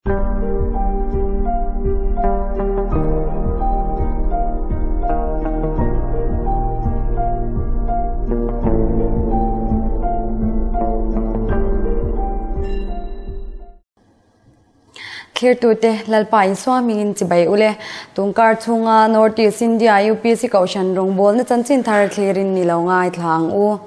Thirtute Lalpa in suamingin chibai ule tungkar chunga North East India UPC Kohhran rawngbawlna chanchin thar thlirin ni lo ngai thlang u.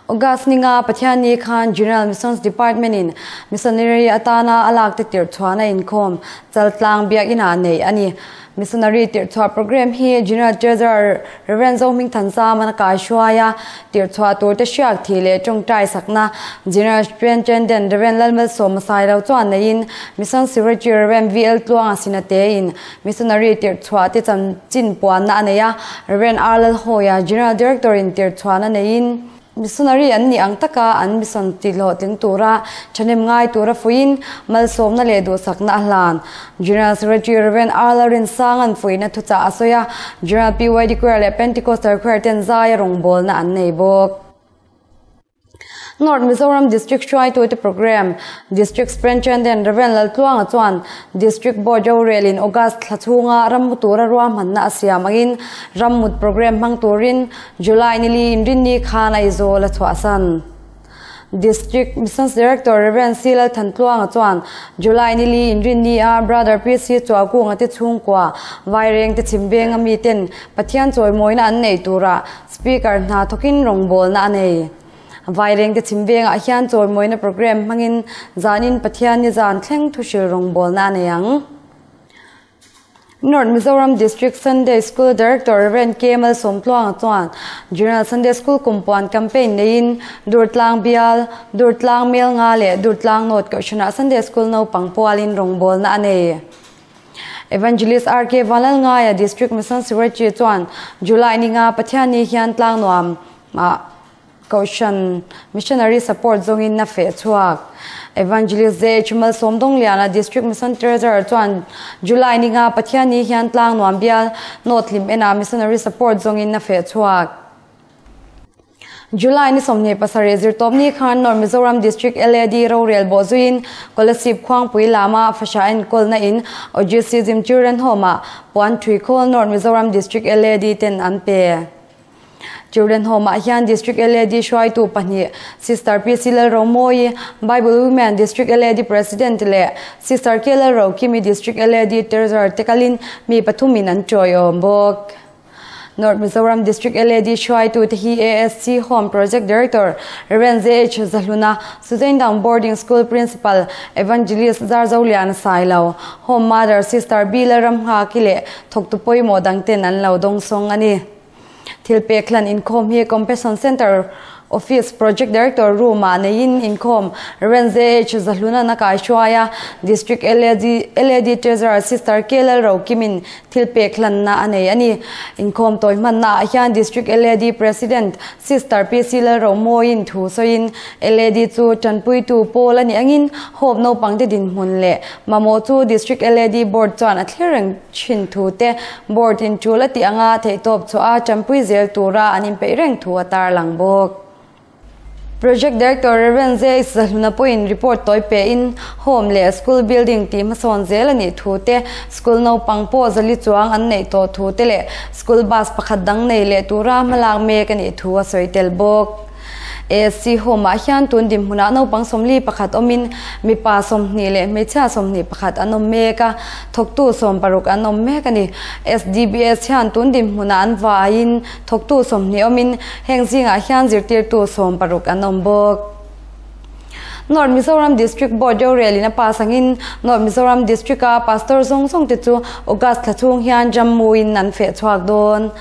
August ninga Pathianni khan General Missions Department in Missionary atana a lak te tirh chhuahna inkhawm Chaltlang biakinn ah nei a ni. Missionary tirh chhuah program hi General Treasurer Rev. Zohming Thanzam an a kai hruai a, tirh chhuah tur te hriak thih leh tawngtai sakna General Superintendent Rev. Lalmalsawma Sailo chuan neiin Mission Secretary Rev. VL Tluanga Sinate in Missionary tirh chhuah te chanchin puanna a nei a, Rev. R. Lalhawia, General Director in tirh chhuahna neiin, Missionary an nih ang taka an mission ti hlawhtling tura thahnem ngai tura fuiin malsawmna leh duhsakna a hlan. General Secretary Rev. R. Lalrinsanga'n fuihna thuchah a sawi a, General PYD Choir leh Pentecostal Choir ten zaia rawngbawlna an nei bawk. North Mizoram District hruaitute Programme, District Superintendent Rev. Laltluanga chuan District Board rorelin August thla chhunga rammu tura ruahmanna a siam angin rammut programme hmang turin July nili inrinni khan Aizawl a chhuahsan. District Missions Director Rev. C. Lalthantluanga chuan July nili inrinni a Brother PC Chuakunga te chhungkua Vaireng te chhimveng ami ten Pathian chawimawina an neih turah Speaker hna thawkin rawngbawlna a nei. Vaireng te chhim vengah hian chawimawina programme hmangin zanin Pathian ni zan thleng thuhril rawngbawlna a nei ang. North Mizoram District Sunday School Director Rev. K. Malsawmtluanga chuan General Sunday School kumpuan campaign neiin Durtlang Bial, Durtlang Melnga leh Durtlang North Kohhranah Sunday School naupang pualin rawngbawlna a nei. Evangelist RK Vanlalngaia District Mission Secretary chuan July ninga Pathianni hian tlangnuam ah Kohhran Missionary Support zawngin a feh chhuak. Evangelist ZH Malsawmdawngliana District Mission Treasurer chuan July ninga Pathianni hian tlangnuam bial North hlim enah Missionary Support zawngin a feh chhuak. July ni 27 zirtawpni khan North Mizoram District LAD rorel bawhzuiin Kolasib Khuangpui lama Fasha enkawlna in OGC Zim Children Home ah puan thui khawl North Mizoram District LAD ten an pe. Children Home ah hian District LAD hruaitu pahnih Sister PC Lalromawi, Bible Women District LAD President leh Sister K Lalrokimi District LAD Treasurer te kalin mi pathumin an chawiawm bawk. North Mizoram District LAD hruaitute hi ASC Home Project Director Rev. ZH Zahluna, Suzaindang Boarding School Principal Evangelist Zarzoliana Sailo, Home Mother Sister B Lalramnghaki leh thawktu pawimawh dangten an lo dawngsawng a ni. Thil pek hlan inkhawm hi Compassion Centre Office Project Director room ah neiin inkhawm Rev. ZH Zahlunan a kai hruai a, District LAD LAD Treasurer Sister K Lalrokimin thil pek hlanna a nei a ni. Inkhawm tawi hmanna ah hian District LAD President Sister PC Lalromawiin thu sawiin LAD chu tanpuitu pawl a nih angin Hope naupangte dinhmun leh mamawh chu District LAD Board chuan a thlir reng thin thu te Board in tul a tih anga theihtawp chhuah a tanpui zel tura an inpeih reng thu a tarlang bawk. Project Director Rev. Zay Zahluna pawhin report tawi pein Home leh School Building tih hmasawn zel a nih thu te, School naupang pawh zali chuang an neih tawh thu te leh School Bus pakhat dang nei leh tura hmalak mek a nih thu a sawi tel bawk. ASC Home ah hian tun dinhmunah naupang 41 awmin mipa 20 leh hmeichhia 21 an awm mek a, thawktu 60 an awm mek a ni. SDBS hian tun dinhmunah an vaiin Thawktu 20 awmin heng zingah hian zirtirtu 60 an awm bawk. North Mizoram District Board rorelin a pass angin North Mizoram District-a Pastor zawng zawng te chu August thla chhung hian Jammu-in an feh chhuak dawn.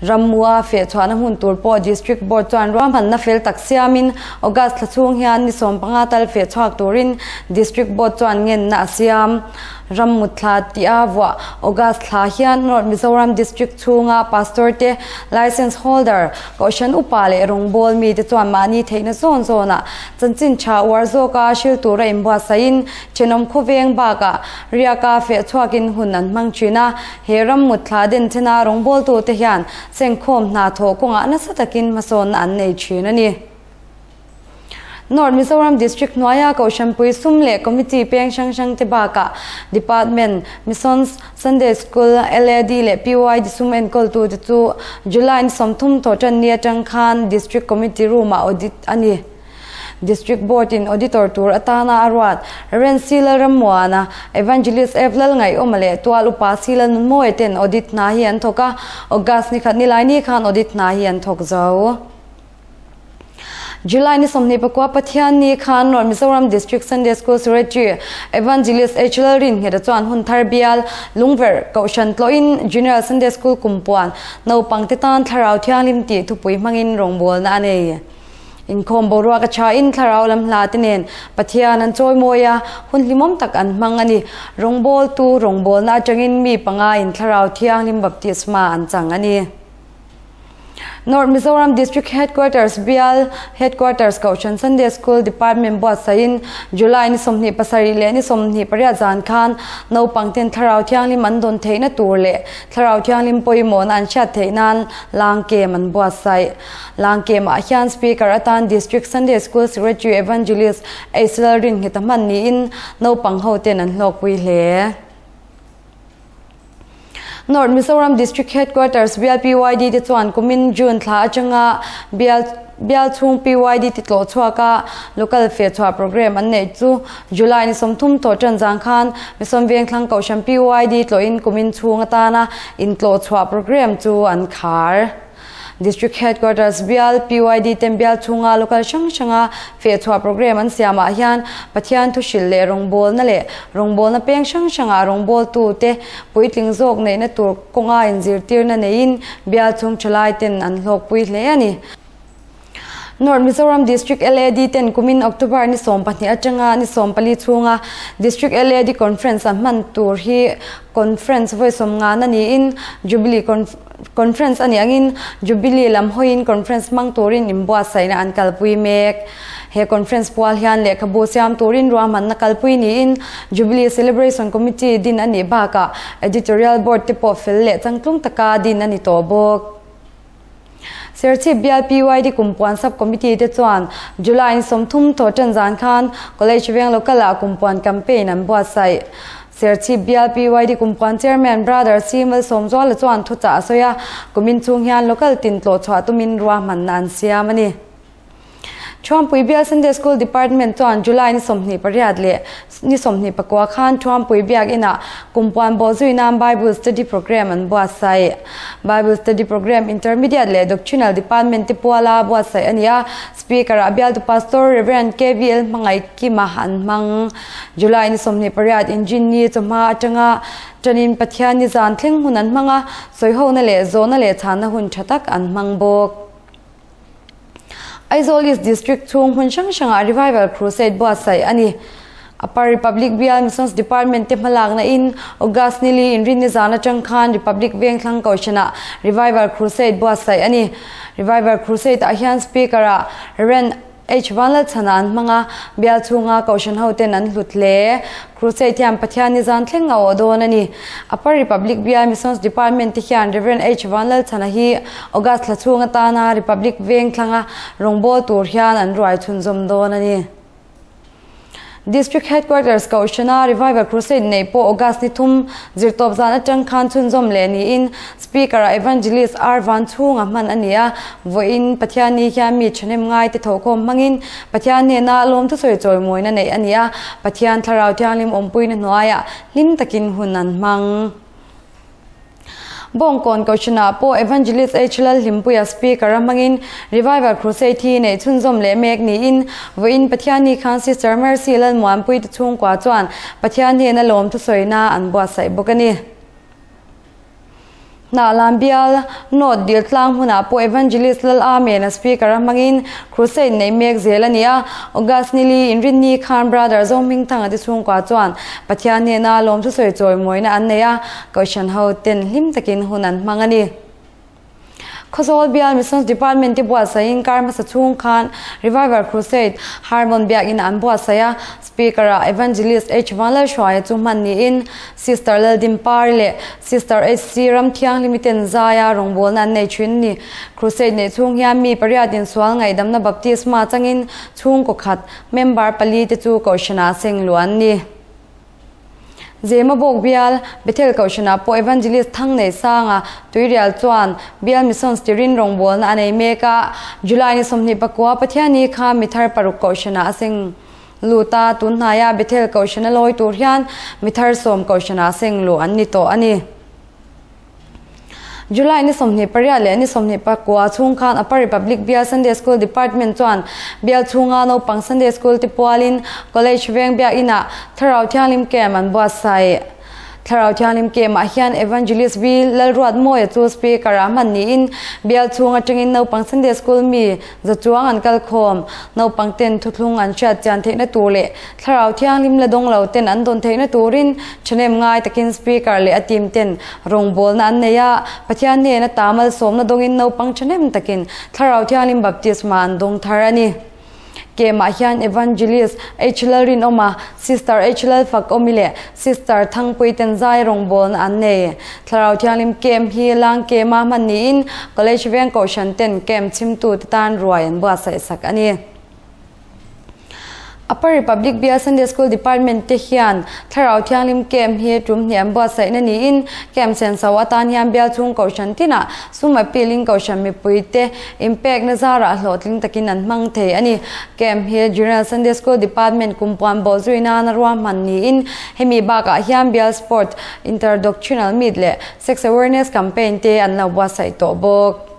Rammu-a feh chhuahna hmun tur pawh District Board chuan ruahmanna fel tak siamin August thla chhung hian ni 15 tal feh chhuak turin District Board chuan ngenna a siam. Rammut thla tih a vuah August thla hian North Mizoram District chhunga Pastor te, Licence Holder, Kohhran upa leh rawngbâwl mite chuan mahni theihna zawn zawnah chanchin tha uar zawka hril tura inbuatsaihin thenawm khawveng bakah riaka feh chhuakin hun an hmang thin a. He rammut thla den thena rawngbawltute hian sengkhawm hna thawh kawngah nasa takin hmasawnna an nei thin a ni. North Mizoram District hnuaia Kohhranpui sum leh Committee peng hrang hrang te bakah Department, Missions, Sunday School, LAD leh PYD sum enkawltute chu July ni 30 thawhtan ni atang khan District Committee Room-ah audit a ni. District Board-in Auditor tur atana a ruat Rev. C. Lalrammuana, Evangelist F. Lalngaiawma leh Tual Upa C. Lalnunmawia ten audit hna hi an thawk a, August ni khat nilai ni khan audit hna hi an thawk zo. July ni 24 Pathian ni khan North Mizoram District Sunday School Secretary Evangelist H. Lalringheta chuan hun thar bial Lungverh Kohhran tlawhin General Sunday School kumpuan naupangte tan thlarau thianghlim tih thupui hmangin rawngbawlna a nei. Inkhawm boruak a thain thlarau lam hla te nen Pathian an chawi mawi a, hun hlimawm tak an hmang a ni. Rawngbawltu rawngbawlna atangin mi panga in thlarau thianghlim baptisma an chang a ni. North Mizoram District Headquarters bial Headquarters Kohhran Sunday School Department buatsaihin July ni 27 leh ni 28 zan khan naupang ten thlarau thianghlim an dawn theihna tur leh thlarau thianghlim pawimawhna an hriat theih nan lang kem an buatsaih. Lang kemah hian Speaker atan District Sunday School Secretary Evangelist Eisel Ringheta hman niin naupang ho ten an hlawkpui hle. North Mizoram District Headquarters bial PYD te chuan kumin June thla atanga bial bial chhung PYD ti tlawh chhuak a local fe chhuah program an neih chu July ni 30 tawh tan zang khan Misom Vengthlang Kohhran PYD tlawhin kumin chhung atana intlawh chhuah program chu an khar. District Headquarters bial PYD ten bial chhunga local hrang hranga fe chhuah program an siamah hian Pathian thuhril leh rawngbawlna leh rawngbawlna peng hrang hranga rawngbawltu te puitling zawk neihna tur kawnga inzirtirna neiin bial chhung thalai ten an hlawkpui hle a ni. North Mizoram District LAD ten kumin October ni 12 atanga ni 14 chhunga District LAD Conference an hman tur hi conference vawi 50 na niin Jubilee Conference ani angin Jubilee lam hoin conference mang turin inbuatsaihna an kalpui mek. He conference pual hian lehkhabu siam turin ruahmanna kalpui niin Jubilee Celebration Committee din ani bakah editorial board te pawh fel leh changtlung taka din ani tawh bawk. Serchhip bial PYD kumpuan sub committee te chuan July ni 30 thawhtan zan khan College Veng local ah kumpuan campaign an buatsaih. Serchhip bial PYD kumpuan chairman Brother C. Malsawmzuala chuan thuchah a sawi a, kumin chung hian local tin tlawh chhuah tumin ruahmanna an siam a ni. Thuampui bial Sunday School Department chuan July ni 28 leh ni 24 khan Thuampui biak inah kumpuan bawhzui nan Bible Study Program an buatsaih. Bible Study Program Intermediate leh Doctrinal Department te puala buatsaih a ni a, Speaker ah bialtu Pastor Reverend KVL Hmangaihkima an hmang. July ni 28 injin ni chawhma atanga tanin Pathian ni zan thleng hun an hmang a, sawihona leh zawhna leh chhanna hun tha tak an hmang bawk. Aizawl East District chhung hmun hrang hrangah Revival Crusade buatsaih a ni. Upper Republic bial Missions Department te hmalakna in August ni li inrin ni zan atang khan Republic Vengthlang Kohhranah Revival Crusade buatsaih a ni. Revival Crusade ah hian Speaker ah Rev. H. Vanlalchhana an hmang a, bial chhunga Kohhran ho ten an hlut hle. Crusade hian Pathian ni zan thleng a awh dawn a ni. Upper Republic bial Missions Department te hian Rev. H. Vanlalchhana hi August thla chhung atana Republic Vengthlanga rawngbâwl tur hian an ruai chhunzawm dawn a ni. District Headquarters Kohhrana Revival Crusade nei pawh August ni 3 zirtawp zan atang khan chhunzawm leh niin Speaker ah Evangelist R Van chhunga hman a ni a, vawiin Pathian ni hian mi thahnem ngai te thawhkhawm hmangin Pathian hnena lawm thusawi chawimawina neih a ni a, Pathian thlarau thianghlim awmpuina hnuaiah hlim takin hun an hmang. Bawngkawn Kohhranah pawh Evangelist H. Lalhlimpuia Speaker a hmangin Revival Crusade hi neih chhunzawm leh mek niin vawiin Pathian ni khan Sister Mercy Lalmuanpui te chhungkua chuan Pathian hnena lawm thusawina an buatsaih bawk a ni. Hnahlan bial North dil tlang hmunah pawh Evangelist Lal Amen a Speaker a hmangin Crusade neih mek zel a ni a, August ni li inrinni khan Brother Zohmingthanga te chhungkua chuan Pathian hnena lawm thusawi chawimawina an nei a, Kohhran ho ten hlim takin hun an hmang a ni. Khawzawl Bial Missions Department te buatsaihin kar hmasa chhung khan Revival Crusade Harmon Biakinn an buatsaih a, Speaker ah Evangelist H Vanlalhruaia chu hman niin Sister Laldimpari leh Sister HC Ramthianghlimi ten zaia rawngbawlna an nei thin a ni. Crusade neih chhung hian mi pariat insual ngaihdamna baptisma changin chhungkaw khat member pali te chu kohhranah seng luh an ni. Zema bawk bial, Bethel kohhranah pawh Evangelist Thang nei sanga Tuirial chuan bial Missions tirin rawngbawlna a nei mek a, July ni 24 Pathianni kha mithar paruk kohhranah a seng lut a, tun hnaia Bethel kohhrana lawi tur hian mithar sawm kohhranah seng luh an ni tawh a ni. July ni 28 leh ni 29 chhung khan Upper Republic Bial Sunday School Department chuan bial chhunga naupang Sunday School te pualin College veng biakinah Thlarau Thianghlim Camp an buatsaih. Thlarau Thianghlim Camp-ah hian Evangelist V. Lalruatmawia chu Speaker-ah hman niin bial chhung atangin naupang Sunday School mi za chuang an kal khawm. Naupang ten thuthlung an hriat chian theihna tur leh Thlarau Thianghlim la dawng lo ten an dawn theihna turin thahnem ngai takin Speaker leh a team ten rawngbawlna an nei a, Pathian hnena ta malsawmna dawngin naupang thahnem takin Thlarau Thianghlim Baptisma an dawng thar a ni. Kemah hian Evangelist H Lalrinawma, Sister H Lalfakawmi leh Sister Thangpui ten zai rawngbawlna an nei. Thlarau Thianghlim Camp hi Lang Kema hman niin College Veng Kohhran ten camp chhimtute tan ruai an buatsaih sak a ni. Upper Republic Bial Sunday School Department te hian Thlarau Thianghlim Camp hi tum hnih an buatsaihna niin camp senso atan hian bial chhung kohhran tinah sum appeal in kohhran mipui te inpekna zarah hlawhtling takin an hmang thei a ni. Camp hi General Sunday School Department kumpuan bawhzui nana ruahman niin hemi bakah hian bial sport, interdoctrinal meet leh sex awareness campaign te an lo buatsaih tawh bawk.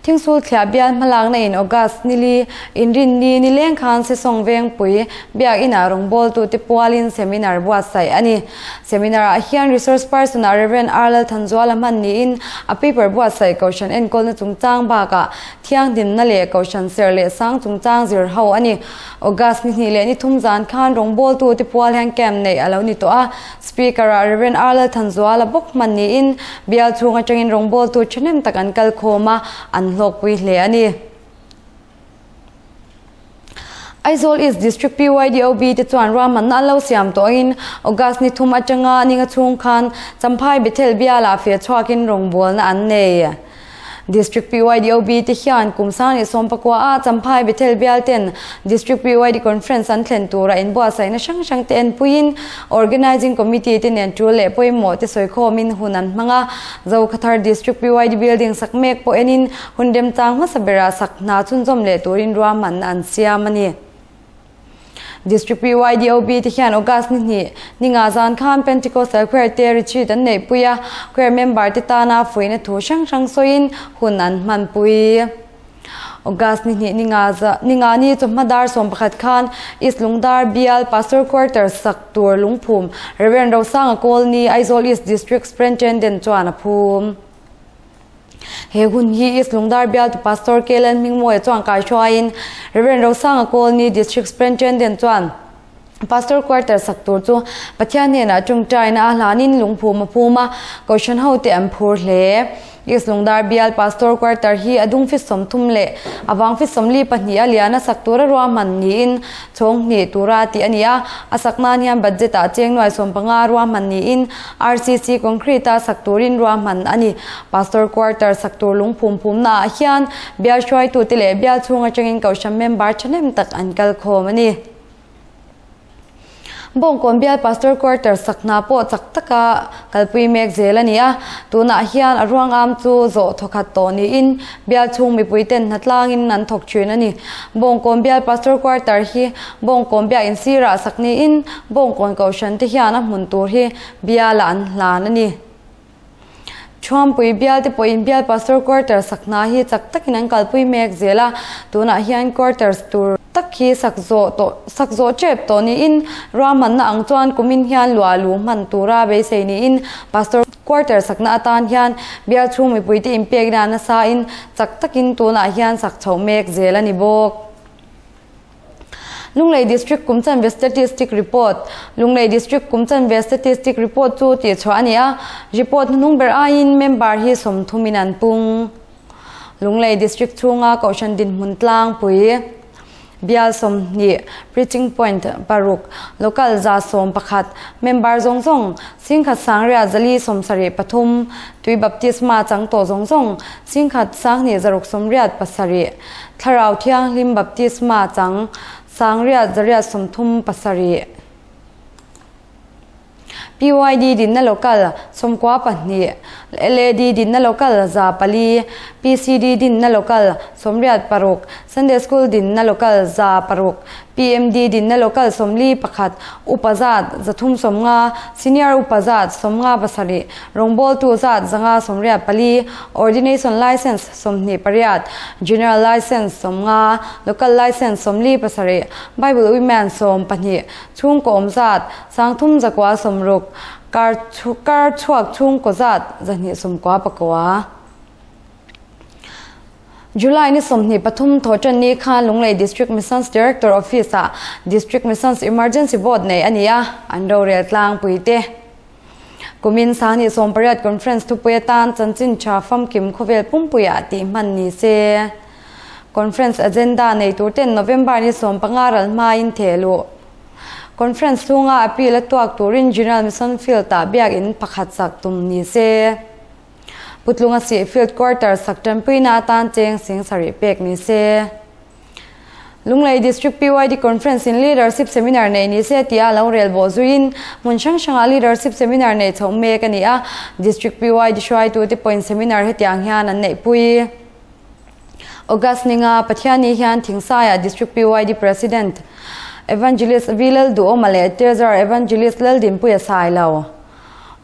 Thingsul thliah bial hmalakna in August nili inrinni nileng khan Sesawng Vengpui biak inah rawngbawltute pualin seminar buatsaih a ni. Seminar ah hian resource person ah Rev. R Lalthanzuala hman niin a paper buatsaih Kohhran enkawlna chungchang bakah thianghlimna leh Kohhran serh leh sang chungchang zir ho a ni. August ni hnih leh ni thum zan khan rawngbawltute pual hian camp neih a lo ni tawh a. Speaker ah Rev. R Lalthanzuala bawk hman niin bial chhung atangin rawngbawltu thahnem tak an kal khawm a, an hlawkpui hle a ni. Aizawl East District PYDOB te chuan ruahmanna an lo siam tawhin August ni thum atanga ninga chhung khan Champhai Bethel bialah feh chhuakin rawngbawlna an nei. District PYDOB te hian kum sang leh sawmpakua a Champhai Bethel bial ten District PYD Conference an thlen tura inbuatsaihna hrang hrang te enpuiin Organizing Committee te nen tul leh pawimawh te sawikhawmin hun an hmang a. Zokhathar District PYD Building sak mek pawh enin hun remchang hmasa berah sak hna chhunzawm leh turin ruahmanna an siam a ni. District PYDOB te hian August ni hnih ni nga zan khan Pentecostal Choir te retreat an neihpui a, choir member te tana fuihna thu hrang hrang sawiin hun an hmanpui. August ni hnih ni nga ni nga ni chawhma dar 11 khan East Lungdar Bial Pastor Quarters sak tur lungphum Rev Rosanga Kawlni Aizawl East District Superintendent chuan a phum. He hun hi East Lungdar bialtu Pastor Kelen Hmingmawia chuan kaihruaiin Rev. Rosanga Kawlni District Superintendent chuan Pastor Quarter sak tur chu Pathian hnenah tawngtaina a hlanin lungphum a phum a, Kohhran hote an phur hle. East Lungdar bial Pastor Quarter hi a dung fi 30 leh a vang fi 42 a lian a sak tura ruahman niin chhawng hnih tura tih a ni a, a sak nan hian budget ah cheng nuai 15 ruahman niin RCC concrete a sak turin ruahman a ni. Pastor quarter sak tur lungphum phumna ah hian bial hruaitute leh bial chhung atangin kohhran member thahnem tak an kal khawm a ni. Bawngkawn bial pastor quarter sak hna pawh chak taka kalpui mek zel a ni a, tunah hian a ruangam chu zawh thawkhat tawh niin bial chhung mipui ten hnatlangin an thawk thin a ni. Bawngkawn bial pastor quarter hi Bawngkawn biak insirah sak niin Bawngkawn kohhran te hian a hmun tur hi bialah an hlan a ni. Thuampui bial te pawhin bial pastor quarter sak hna hi chak takin an kalpui mek zel a, tunah hian quarters tur tak hi sak zawh tawh sak zawh tep tawh niin ruahmanna ang chuan kumin hian luah lu hman tura beisei niin pastor quarter sakna atan hian bial chhung mipuite inpekna nasain chak takin tunah hian sak chhoh mek zel a ni bawk. Lunglei District kum chanve Statistic Report Lunglei District kum chanve Statistic Report chu tihchhuah a ni a, report hnuhnung ber aiin member hi sawmthumin an pung. Lunglei District chhunga Kohhran dinhmun tlangpui Bial 20, Preaching Point paruk, Local 111, Member zawng zawng singkhat sangriat zali 73 pathum, Tui Baptisma chang tawh zawng zawng singkhat sanghnih zaruk 87, Thlarau Thianghlim Baptisma chang sangriat zariat 37. PYD dinna local 92, LAD dinna local 400, PCD dinna local 86, Sunday School dinna local 600, PMD dinna local 41, Upa zat 350, Senior Upa zat 57, Rawngbawltu zat 584, Ordination License 28, General License 50, Local License 47, Bible Women 12, Chhungkaw awm zat, 3960, kar kar chhuak chhungkaw zat 299. July ni 23 thawhtan ni khan Lunglei District Missions Director Office ah District Missions Emergency Board nei a ni a, an rorel tlangpui te. Kumin Sahni 18 Conference thupui atan chanchin tha famkim khawvel pumpuiah tih hman ni se. Conference agenda nei tur ten November ni 15 ral hmain theh luh. Conference chhunga appeal a tuak turin General Mission Field ah biakin pakhat sak tum ni se. Putlunga sih Field Quarter sak tanpuina atan cheng sing sarih pek ni se. Lunglei District PYD Conference in Leadership Seminar nei ni se tia lo rel bawh zuiin hmun hrang hrangah Leadership Seminar nei chhoh mek a ni a. District PYD hruaitute pawhin seminar hetiang hian an neihpui. August ninga Pathiani hian Thingsaiah District PYD President Evangelist V Lalduhawma leh Treasurer Evangelist Laldinpuia Sailo.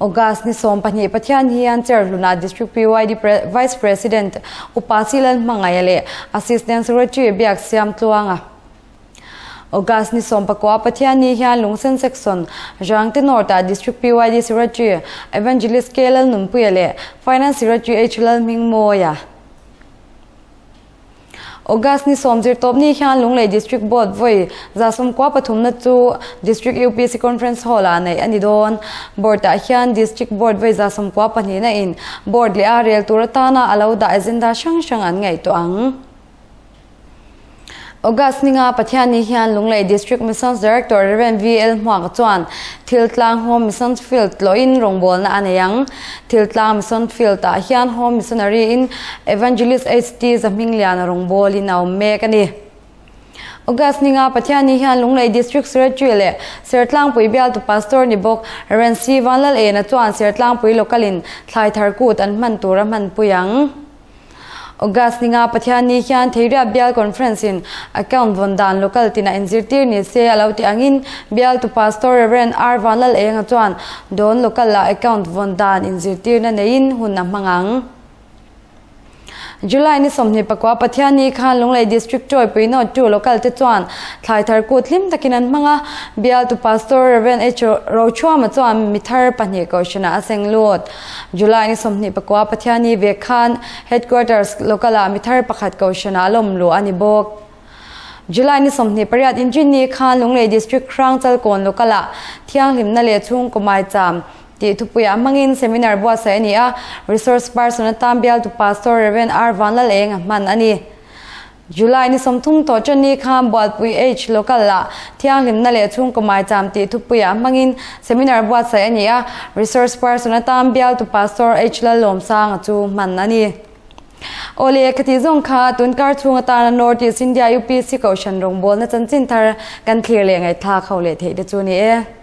August ni 12 Pathian hian Cherhlunah District PYD Vice President Upa Si Lalhmangaia leh Assistant Secretary Biak Siam Tluanga. August ni 19 Pathianni hian Lungsen Section, Rangte North-ah District PYD Secretary Evangelist K Lalnunpuia leh Finance Secretary H Lalhmingmawia. August ni 10 zirtawpni hian Lunglei District Board vawi 193 na chu District UPC Conference Hall-ah neih a ni dawn. Board-ah hian District Board vawi 92 na in Board leh a rel tur atana a lo dah agenda hrang hrang an ngaihtuah ang. August ninga Pathianni hian Lunglei District Missions Director Rev. VL Hmuak chuan Thiltlang Home Missions Field tlawhin rawngbawlna a nei ang. Thiltlang Mission Field ah hian Home Missionary in Evangelist HT Zahmingliana rawngbawlin a awm mek a ni. August ninga Pathianni hian Lunglei District Secretary leh Sertlangpui bialtu Pastor ni bawk Rev. C Vanlalena chuan Sertlangpui Local in thlai thar kut an hman tur a hmanpui ang. August ninga Pathianni hian Theiriat Bial Conference in account vawn dan local tinah inzirtir ni se a lo ti angin Bial tu Pastor Rev. R Vanlal Enga chuan Dawn local ah account vawn dan inzirtirna neiin hun a hmang ang. July ni 29 Pathianni khan Lunglei District Tawipui Note tu local te chuan thlai thar kut hlim takin an hmang a, Bial tu Pastor Rev. H Rochhuama chuan mi thar pahnih kohhranah a seng lut. July ni 29 Pathianni ve khan Headquarters local ah mithar pakhat kohhran ah lawm luh a ni bawk. July ni 28 Inrinni khan Lunglei District Hrangchalkawn local ah thianghlimna leh chhungkaw maicham tih thupuiah hmangin seminar buatsaih a ni a, resource person atan bialtu Pastor Rev. R Vanlaleng a hman a ni. July ni 30 tawh chani khan Bualpui H Local ah thianghlimna leh chhungkaw maicham tih thupuiah hmangin seminar buatsaih a ni a, resource person atan bialtu Pastor H Lalawmsanga chu hman a ni. Awle, khati zawng kha tunkar chhung atana North East India UPC Kohhran rawngbawlna chanchin thar kan thlir leh ngaihthlak ho leh theih te chu ni e.